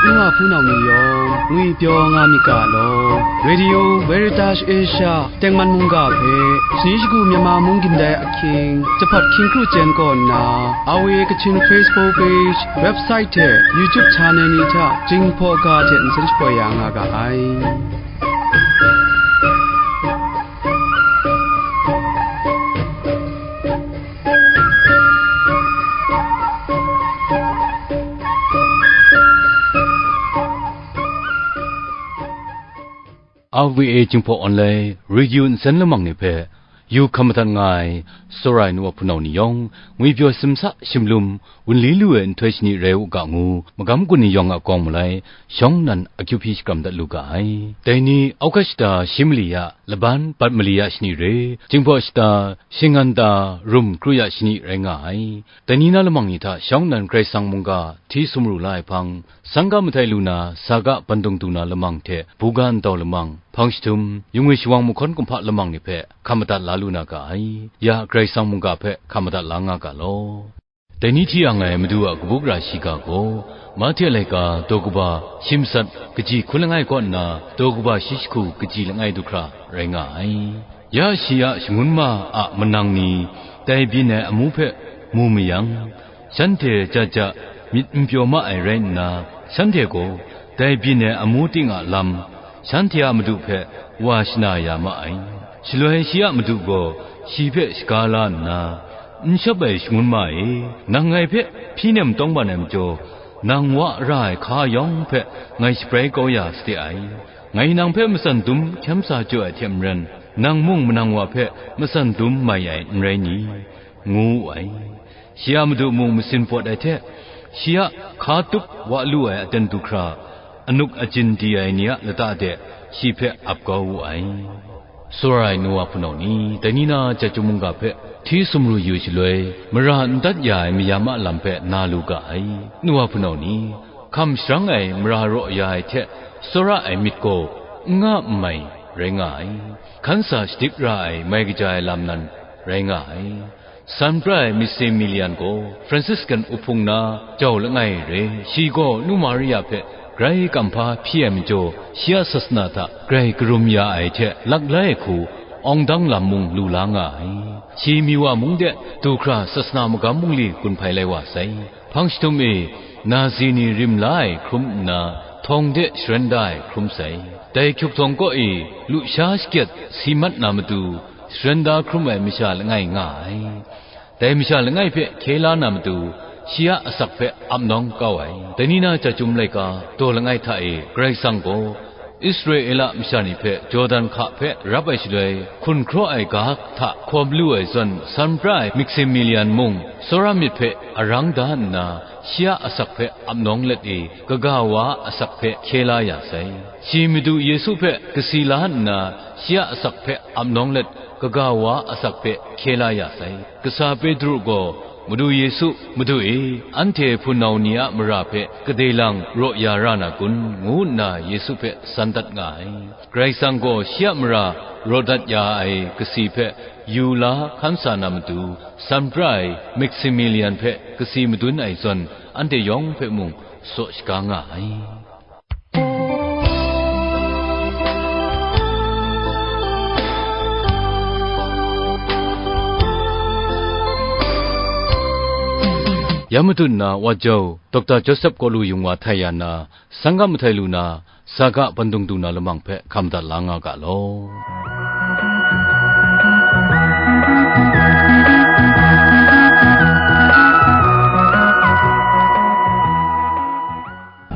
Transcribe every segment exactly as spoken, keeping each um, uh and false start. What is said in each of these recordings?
N wa hpunau ni yawng ngwipyaw nga myit ga law, Radio Veritas Asia tengman mungga hpe, shani shagu Myanmar mung gindai ahkying, jahpat hkying kru chyen kaw nna, R V A Kachin Facebook page, website hte YouTube channel ni hta Jinghpaw ga hte nsen shapoi ya nga ga ai. R V A Jinghpaw Online Radio nsen lamang ni hpe yu hkam madat nga ai, tsawra ai nu wa hpunau ni yawng, ngwipyaw simsa shimlum, wunli lu ai nhtoi shani rai u ga ngu, magam gun ni yawng a kawng malai, shawng nnan akyu hpyi shakram dat lu ga ai. Dai ni, August shata shi mali ya, laban bat mali ya shani re, Jinghpaw shata, shingan ta, rum kru ya shani rai nga ai. Dai ni na lamang ni hta shawng nnan Karai Kasang mungga hti sumru la ai hpang, sangga mahtai lu na, saga bandung du na lamang hte, buga ntau lamang, hpang jahtum, yungwi shawang mahkawn kumhpa lamang ni hpe hkam madat la lu na ga ai. Ya Karai Kasang mungga hpe hkam madat la nga ga law. Dai ni hti yang ai Madu a kabu gara shiga gaw, Mahte laika daw kaba shi matsat kaji hkun langai kaw nna, daw kaba shi jahku kaji langai du hkra rai nga ai. Ya shi a shangun ma a manang ni, dai byin ai amu hpe mu mayang, shanhte ja ja myit n pyaw ma ai rai nna, shanhte gaw dai byin ai amu ting a lam, shanhte a madu hpe wa shana ya ma ai. Shaloi shi a madu gaw shi hpe shaga la nna, n shawp ai shangun ma e, nang ngai hpe hpyi nem tawngban ai majaw, nang wa ra ai hka yawng hpe ngai shabrai kau ya sade ai. Ngai nang hpe matsan dum hkyem sa jaw ai hte maren, nang mung manang wa hpe matsan dum mai ai n rai ni? Ngu wu ai. Shi a madu mung masin pawt ai hte, shi a hka tup wa lu ai aten du hkra, anuk ajin di ai ni a lata de shi hpe ap kau wu ai. Tsawra ai nu wa hpunau ni, dai ni na chyum mungga hpe hti sumru yu shaloi, mara n dat ya ai mayam a lam hpe na lu ga ai. Nu wa hpunau ni, hkam sharang ai mara raw ya ai hte tsawra ai myit gaw n nga n mai rai nga ai. Hkan sa shadik ra ai mai kaja ai lam nan rai nga ai. San pra ai Maximilian gaw Franciscan uhpung na jau langai re, shi gaw Nu Maria hpe grai kamhpa hpyi ai majaw, shi a sasana hta grai karum ya ai hte lak lai ai hku awng dang lam mung lu la nga ai. Shi Miwa mung de du hkra sasana magam bungli gun hpai lai wa sai. Hpang jahtum e, Nazi ni rim la ai hkrum nna, htawng de sharen da ai hkrum sai. Dai hkyuk htawng kaw e, lusha shakut si mat na matu, sharen da hkrum ai masha langai nga ai. Dai masha langai hpe hkye la na matu, shi a asak hpe ap nawng kau ai. Dai ni na chyum laika, daw langai hta e, Karai Kasang gaw, Israela masha ni hpe Jordan hka hpe rap ai shaloi, hkun hkraw ai ga hta hkawm lu ai zawn, san pra ai Maximilian mung, tsawra myit hpe arang da nna, shi a asak hpe ap nawng let e, kaga wa a asak hpe hkye la ya sai. Shi Madu Yesu hpe kasi la nna, shi a asak hpe ap nawng let, kaga wa a asak hpe hkye la ya sai. Kasa Petru gaw, Madu Yesu, Madu e, anhte hpunau ni a mara hpe kade lang raw ya ra na kun? Ngu nna Yesu hpe san dat nga ai. Karai Kasang gaw shi a mara raw dat ya ai kasi hpe yu la hkan sa na matu, san pra ai Maximilian hpe kasi madun ai zawn, anhte yawng hpe mung saw shaga nga ai. Ya matut na Wa Jau, Dokta Joseph Kalu Yung Wa htai ya na, sangga mahtai lu na, saga bandung du na lamang hpe hkam dat la nga ga law.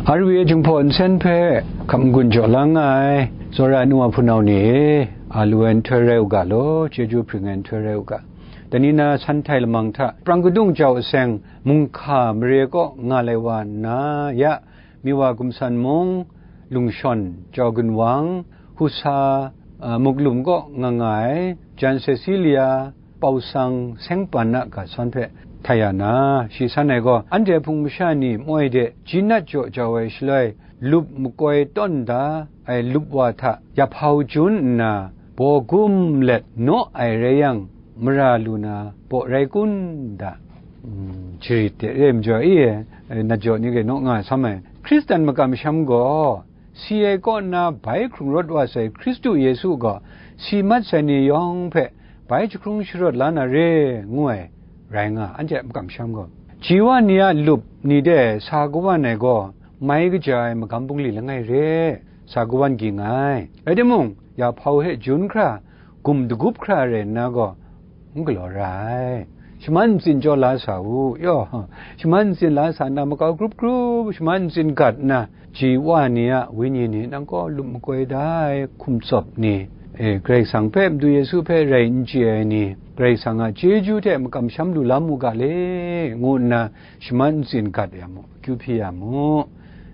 R V A Jinghpaw nsen hpe hkap n-gun jaw la nga ai, tsawra ai nu wa hpunau ni e, a lu ai nhtoi rai u ga law, chyeju hpring ai nhtoi rai u ga. Dai ni na san htai lamang hta, prang kadung jau aseng, mung hka mare kaw nga lai wa nna, ya, Miwa Gumsan mung, Lungshawn, Jau Gunwang, Husa, a, Muklum kaw nga nga ai, Jan Cecilia, Pau Sang, Seng Pan a ga sawn hpe htai ya na, shi san ai gaw, anhte hpung masha ni moi de, ji nat jaw jau ai shaloi, lup makoi tawn da ai lup wa hta, yaphau jun nna, baw gum let naw ai rai yang, mara lu na baw rai kun da? Mm, sharit de re majaw i e, nat jaw ni gaw naw nga sam ai, Hkristan makamsham gaw, si ai kaw nna bai hkrung rawt wa sai Hkristu Yesu gaw si mat sai ni yawng hpe bai jahkrung sharawt la na re, ngu ai rai nga, anhte a makamsham gaw. Ji wa ni a lup ni de sa kawan ai gaw, mai kaja ai magam bungli langai re, sa kawan ging ai. Rai timung, ya hpau hte jun hkra, gum dagup hkra rai nna gaw, n galaw ra ai. Shaman ntsin jaw la sa u, yaw, shaman ntsin la sa nna makau grup grup, shaman ntsin gat nna, ji wa ni a wenyi ni nang kaw lup makoi da ai hkum tsawp ni, e, Karai Kasang hpe, Madu Yesu hpe rai n chye ai ni, Karai Kasang a chyeju hte makamsham lu la mu ga le, ngu nna shaman ntsin gat ya mu, akyu hpyi ya mu.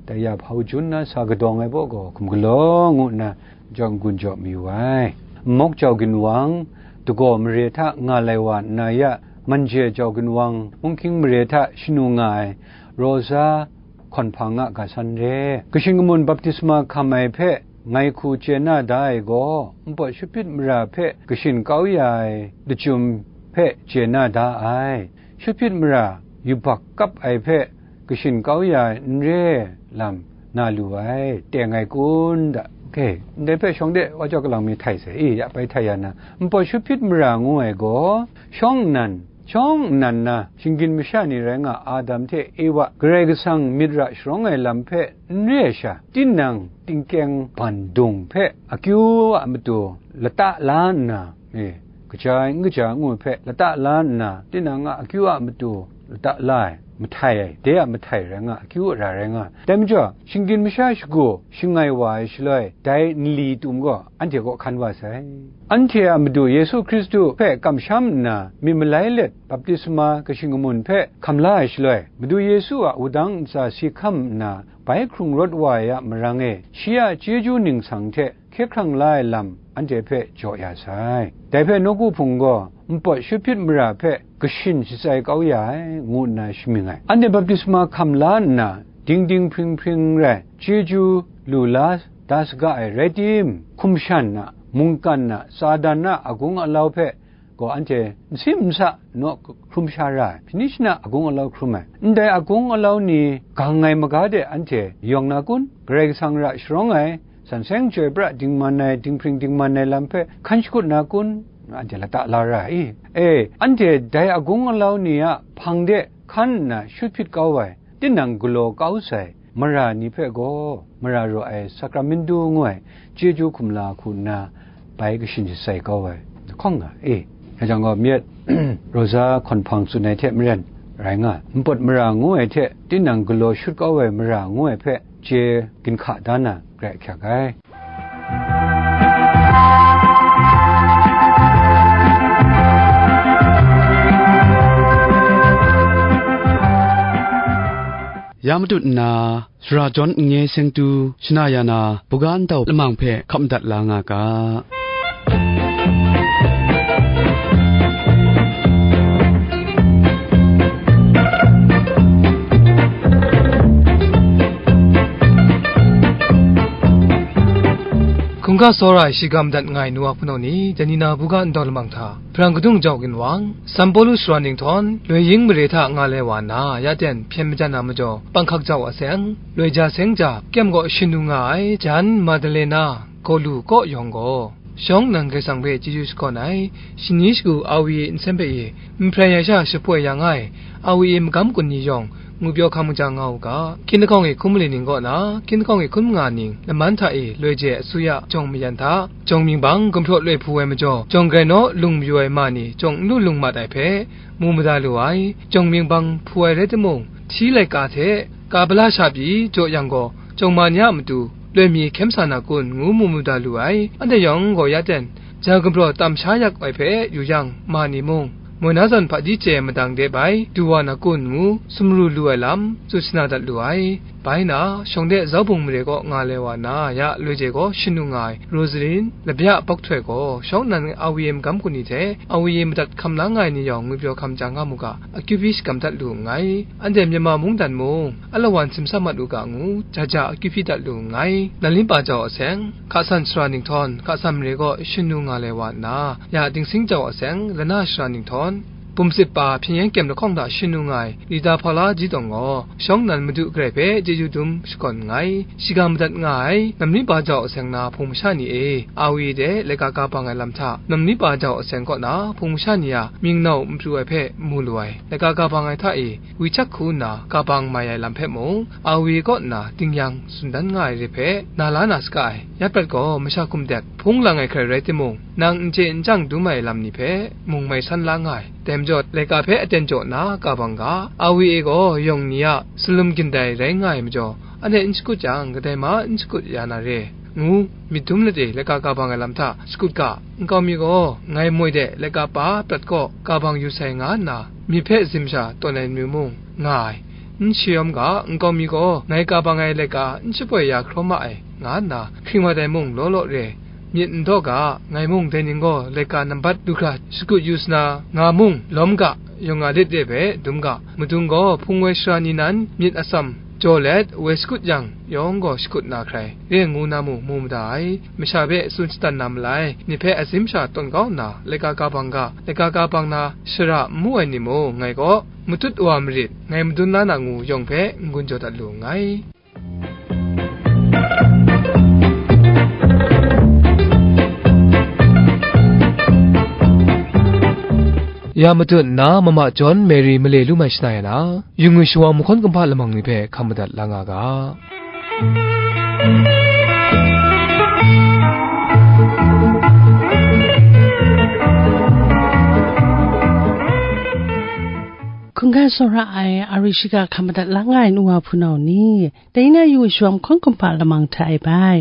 Dai ya hpau jun nna sa kadawng ai baw gaw hkum galaw ngu nna jaw n-gun jaw mayu ai. Mawk jau ginwang, dagaw mare hta nga lai wa nna ya, manje jau ginwang, munghking mare hta shanu nga ai, Rosa hkawnhpang a ga san re. Kashin kamun baptisma hkam ai hpe ngai hku chye na da ai gaw, npawt shut hpyit mara hpe kashin kau ya ai lachyum hpe chye na da ai. Shut hpyit mara yubak kap ai hpe kashin kau ya ai n re lam na lu ai, teng ai kun da? Oke, ndai hpe shawng de wa jaw kalang mi htai sai, i, ya bai htai ya na, npawt shut hpyit mara ngu ai gaw, shawng nnan, shawng nnan na, shinggyim masha ni rai nga, Adam hte Ewa, Karai Kasang myit ra sharawng ai lam hpe n re ai sha, tinang tingkyeng bandung hpe akyu a matu lata la nna, e, kaja ai n kaja ai ngu hpe lata la nna, tinang a akyu a matu lata la ai, mahtai ai, de a mahtai rai nga, akyu ara rai nga. Dai majaw, shinggyim masha shagu shangai wa ai shaloi, dai nli tum gaw anhte kaw hkan wa sai. Anhte a Madu Yesu Hkristu hpe kamsham nna, myit malai let baptisma kashin kamun hpe hkam la ai shaloi, Madu Yesu a wudang ntsa si hkam nna, bai hkrung rawt wa ai a marang e, shi a chyeju ningsang hte hkye hkrang la ai lam anhte hpe jaw ya sai. Dai hpe nawku hpung gaw npawt shut hpyit mara hpe kashin shatsai kau ya ai, ngu nna shamying ai. Anhte baptisma hkam la nna, dingding hpring hpring rai chyeju lu la da saga ai rai tim, hkum shan a, mungkan a, Satan a agung alau hpe gaw anhte nsim nsa naw hkrum sha ra ai, shani shana agung alau hkrum ai. Ndai agung alau ni gang ai maga de anhte yawng na kun? Karai Kasang ra sharawng ai, san seng chyoi pra dingman ai, dinghpring dingman ai lam hpe hkan shakut na kun? Anhte lata la ra ai. E, anhte dai agung alau ni a hpang de hkan nna shut hpyit kau ai, tinang galaw kau sai mara ni hpe gaw, mara raw ai Sakramentu ngu ai chyeju hkum la hku nna bai kashin shatsai kau ai lahkawng nga e. Dai jang gaw, myit, Rosa hkawn hpang tsun ai hte maren rai nga, npawt mara ngu ai hte tinang galaw shut kau ai mara ngu ai hpe chye ginhka da na grai ahkyak ai. Ya matut nna, sara jawn n-nge seng tu, shana ya na, buga ndau lamang hpe hkap madat la nga ga. Hkungga tsawra ai shiga madat nga ai nu wa hpunau ni, dai ni na buga ndau lamang hta, hparang kadung jau ginwang, Sanpawlu sara ninghtawn, loi ying mare hta nga lai wa nna, ya ten hpyen majan na majaw, panghkak jau a seng, loi ja seng ja, kyem gaw shanu nga ai, jan Madalena, gaw lu kaw yawng gaw, shawng nnan Karai Kasang hpe chyeju shakawn ai, shani shagu Awi e nsen hpe e, n hprai ai sha shapoi ya nga ai, Awi e magam kun ni yawng, ngupyaw hkam kaja nga u ga, hkying lahkawng e hkun mali ning kaw na, hkying lahkawng e hkun manga ning, laman hta e loi je asuya jawng mayan hta, jawng mying bang gumhpraw loi hpu ai majaw, jawng grai naw lung mayu ai ma ni jawng n lu lung mat ai hpe, mu mada lu ai, jawng mying bang hpu ai rai timung, hti laika hte ka bala sha pyi jaw yang gaw, jawng ma ni a matu loi mi hkyem sa na kun, ngu mu mada lu ai. Anhte yawng gaw ya ten, ja gumhpraw tam sha yak ai hpe yu yang, ma ni mung, moi na zawn hpaji chye ai madang de bai du wa na kun, ngu sumru lu ai lam, tsun shana dat lu ai. Bai na, shawng de Zaubung mare kaw nga lai wa na, ya loi je gaw shanu nga ai, Rosalin, labya bawk htoi gaw, shawng nnan Awi e magam kun ni hte, Awi e madat hkam la nga ai ni yawng, ngwipyaw hkam ja nga mu ga, akyu hpyi shakam dat lu nngai. Anhte Myanmar mungdan mung, alawan simsa mat u ga ngu, ja ja akyu hpyi dat lu nngai. Nanlin pa jau a seng, hka san sara ninghtawn, hka san mare kaw shanu nga lai wa nna, ya dingsing jau a seng, lana sara ninghtawn, Bum sip pa hpyen yen kyem lahkawng hta shanu nga ai Rita Paula Jitawng gaw, shawng nnan Madu Karai hpe chyeju dum shakawn nngai. Shiga madat nga ai Namli Ba Jau Aseng na hpung masha ni e, Awi de laika ka bang ai lam hta, Namli Ba Jau Aseng kaw na hpung masha ni a mying nau n pru ai hpe mu lu ai, laika ka bang ai hta e, wi chak hku nna ka bang mai ai lam hpe mung, Awi kaw nna ding yang tsun dan nga ai re hpe na la na saga ai. Ya prat gaw masha hkum dek hpung lang ai hkrai rai timung, nang n chye n chyang dum ai lam ni hpe mung mai san la nga ai. Dai majaw, laika hpe aten jaw na ka bang ga, Awi e gaw yawng ni a salum gindai rai nga ai majaw, anhte n shakut jang, kadai ma n shakut ya na re, ngu myit dum let e laika ka bang ai lam hta shakut ga. Nkau mi gaw, ngai moi de laika pa prat kaw ka bang yu sai, nga nna myit hpe zim sha tawn ai ni mung nga ai. N shayawm ga, nkau mi gaw ngai ka bang ai laika n shapoi ya hkrawm ma ai, nga nna hkring mat ai mung law law re. Myit n daw ga, ngai mung dai ning gaw laika nambat du hkra shakut yu sa na, nga mung lawm ga, yawng a lit de hpe dum ga, madung gaw hpung woi sara ni nan myit atsam jaw let woi shakut yang, yawng gaw shakut na hkrai re ngu na mu, mu mada ai. Masha hpe tsun shadan na malai, ni hpe azim sha tawn kau nna, laika ka bang ga, laika ka bang na shara n mu ai ni mung, ngai gaw matut wa marit, ngai madun la na ngu yawng hpe n-gun jaw dat lu nngai. Ya matut nna, mama John Mary male lu mai shana ya na, yungwi shawang mahkawn kumhpa lamang ni hpe hkam madat la nga ga. Hkungga tsawra ai, a ri shiga hkam madat la nga ai nu wa hpunau ni, dai na yungwi shawang mahkawn kumhpa lamang hta e bai.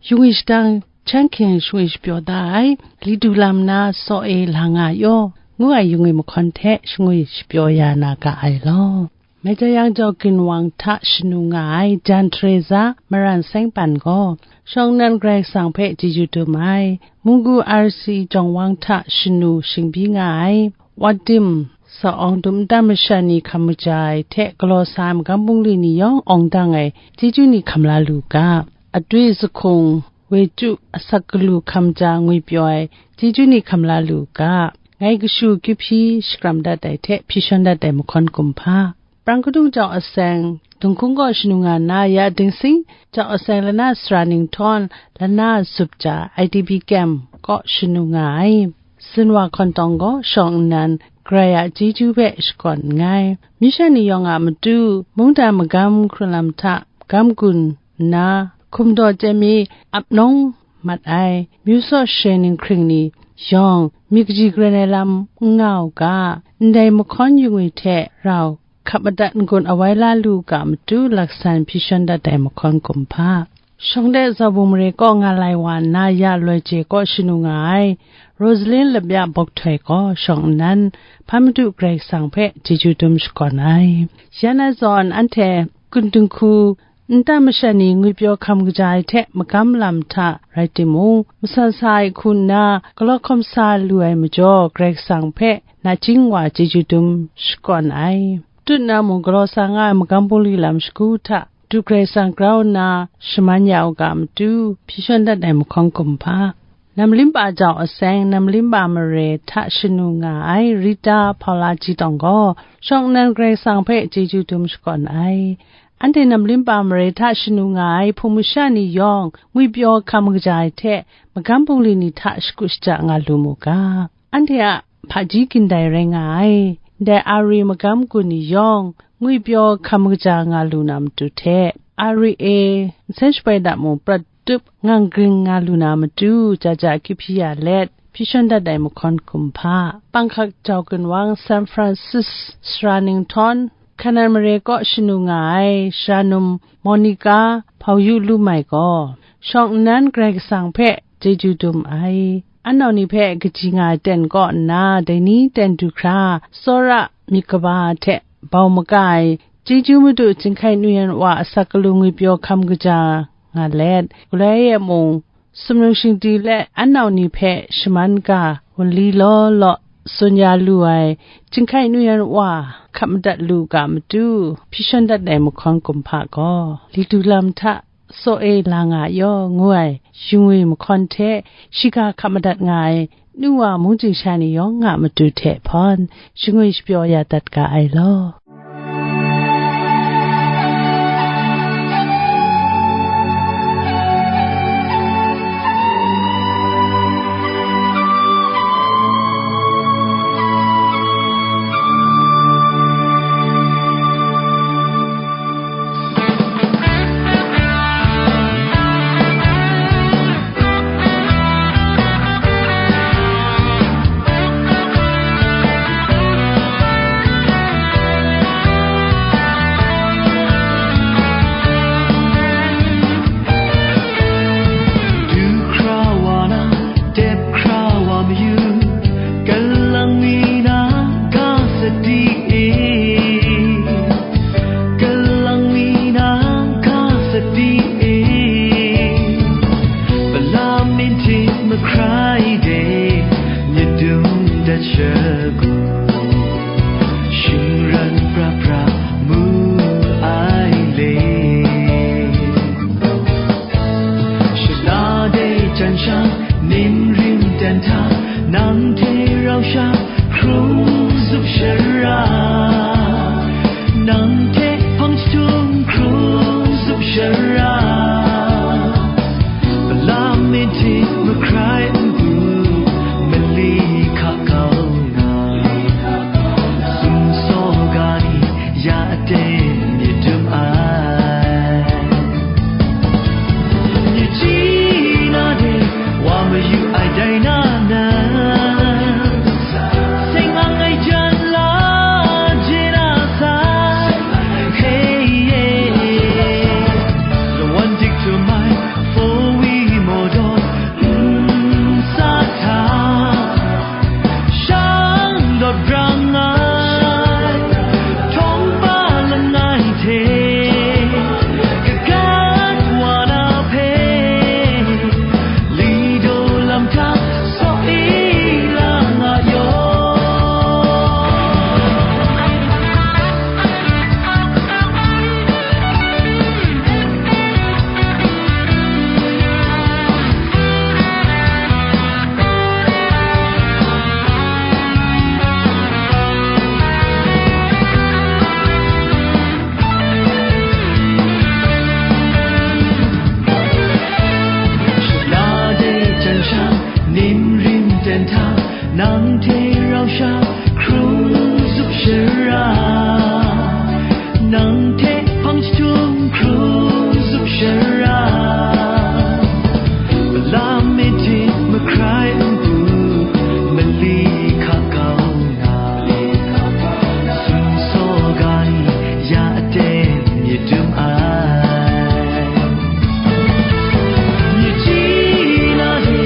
Yungwi shadang, Chan Hking shangwi shapyaw da ai, Li Du Lam na Saw E La Nga Yaw ngu ai yungwi mahkawn hte shangwi shapyaw ya na ga ai law. Mai tsa yang, Jau Ginwang hta shanu nga ai Jan Teresa Maran Seng Pan gaw, shawng nnan Karai Kasang hpe chyeju dum ai, Munggu R C Jawng Wang hta shanu shingbyi nga ai, Wadim Sa Awng Dum nta masha ni hkam kaja ai hte galaw sa ai magam bungli ni yawng awng dang ai chyeju ni hkam la lu ga. Atwi Zahkung Wechyu asak galu hkam ja ngwipyaw ai chyeju ni hkam la lu ga. Ngai kashu kyu hpyi shakram dat ai hte hpyi shawn dat ai mahkawn kumhpa. Prang kadung Jau Aseng, Dunghkung kaw shanu nga nna, ya Dingsing, Jau Aseng lana sara ninghtawng, lana zup ja, I D P camp kaw shanu nga ai. Sinwa Hkawn Tawng gaw shawng nnan, Karai a chyeju hpe shakawn nngai. Myi sha ni yawng a matu, mungdan magam hkrun lam hta, magam gun nna, hkum daw chye mi ap nawng mat ai, myu saw she ninghkring ni yawng, myit kaji karen ai lam n nga u ga, ndai mahkawn yungwi hte rau hkap madat n-gun awai la lu u ga matu, laksan hpyi shawn dat ai mahkawn kumhpa. Shawng de Zaubung mare kaw nga lai wa nna, ya loi je kaw shanu nga ai, Rosalin Lapya Bawk Htoi gaw shawng nnan, Hpa Madu Karai Kasang hpe chyeju dum shakawn ai. Ya na zawn, anhte Kun Dinghku nta masha ni ngwipyaw hkam kaja ai hte magam lam hta rai timung, masat sa ai hku nna galaw hkawm sa lu ai majaw, Karai Kasang hpe nachying wa chyeju dum shakawn ai. Tut na mung galaw sa nga ai magam bungli lam shagu hta, du Karai Kasang grau nna shaman ya u ga matu, hpyi shawn dat ai mahkawn kumhpa. Namlimpa Jau Aseng, Namlimpa mare hta shanu nga ai Rita Paula Jitawng gaw, shawng nnan Karai Kasang hpe chyeju dum shakawn ai. Anhte Namlimpa mare hta shanu nga ai hpung masha ni yawng, ngwipyaw hkam kaja ai hte, magam bungli ni hta shagu shaja nga lu mu ga. Anhte a hpaji gindai rai nga ai, ndai Ari magam gun ni yawng, ngwipyaw hkam kaja nga lu na matu hte, Ari e nsen shabai da mung prat tup ngang gring nga lu na matu, ja ja kyu hpyi ya let, hpyi shawn dat ai mahkawn kumhpa. Panghkak Jau Ginwang, San Francis sara ninghtawng, Hkanan mare kaw shanu nga ai sara num Monica Hpau Yu Lu Mai gaw, shawng nnan Karai Kasang hpe chyeju dum ai. Anau ni hpe kaji nga ai ten kaw nna, dai ni ten du hkra, tsawra myit kaba hte bau maga ai, chyeju Madu Chyinghkai Nu Yan Wa asak galu ngwipyaw hkam kaja nga let, galoi e mung, sumnung shingdi let anau ni hpe shaman ga, wunli law law tsun ya lu ai, Chyinghkai Nu Yan Wa hkap madat lu ga matu, hpyi shawn dat ai mahkawn kumhpa gaw, Li Du Lam hta Saw e la nga yaw ngu ai shingwi mahkawn hte shiga hkap madat nga ai nu wa mungchying sha ni yawng a matu hte hpawn shingwi shapyaw ya dat ga ai law. Du hkra wa na, dep hkra wa mayu, kalang mi na ga sadi e, kalang mi na ga sadi e, Balaam mintin mahkrai de, myit dum dat shagu, shingran pra pra mu ai le. Shala de jan sha, nim rim dan hta, nang hte rau sha, hkrung zup shara, nang hte hpang jahtum hkrung zup shara, Balaam mintin mahkrai npu, mali hka kau nga, sumsaw ga ni ya aten myit dum ai. Myit ji na de wa mayu ai dai na na, seng ang ai jan la je na sai, hey, yeah. Lawan dik htum ai, four wheel motor, mm, sa hta. Shang lawt brang ai, htawng pa langai hte, kagat wa na hpe, lidaw lam hta saw e la nga yaw. Shala de jan sha, nim rim ten hta, nang hte rau sha, hkrung zup shara, nang hte hpang jahtum hkrung zup shara, Balaam mintin mahkrai npu, mali hka kau na, sumsaw ga ni ya aten myit dum ai. Myit ji na de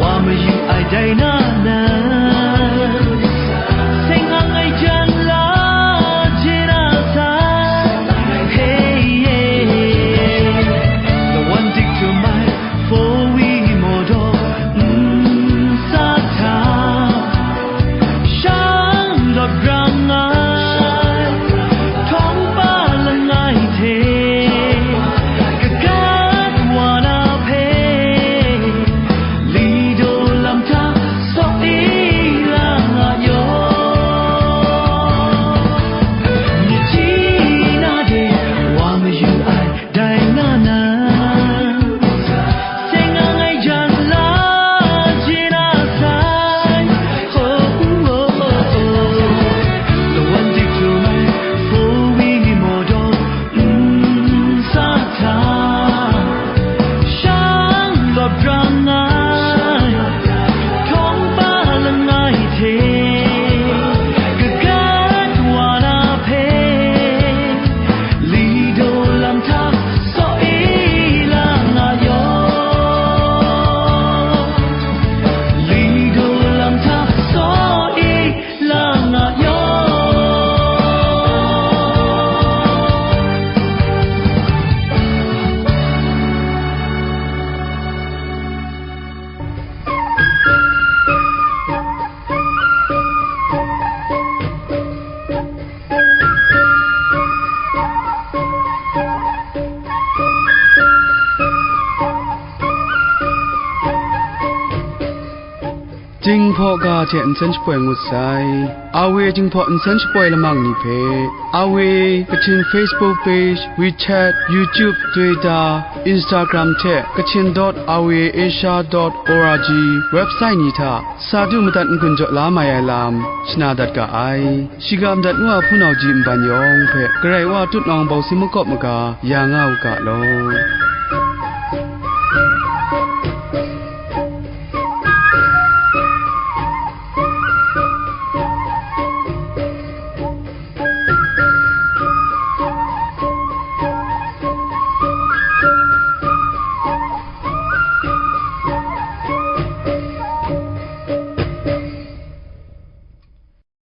wa mayu ai dai na na, Jinghpaw ga hte nsen shapoi ngut sai. Awe Jinghpaw nsen shapoi lamang ni hpe, Awe Kachin Facebook page, WeChat, YouTube, Twitter, Instagram hte Kachin dot awe asia dot org website ni hta sa du madat n-gun jaw la mai ai lam shana dat ga ai. Shiga madat ngu a hpunau ji nban yawng hpe Karai Wa tutnawng bawsi makawp maga ya nga u ga law.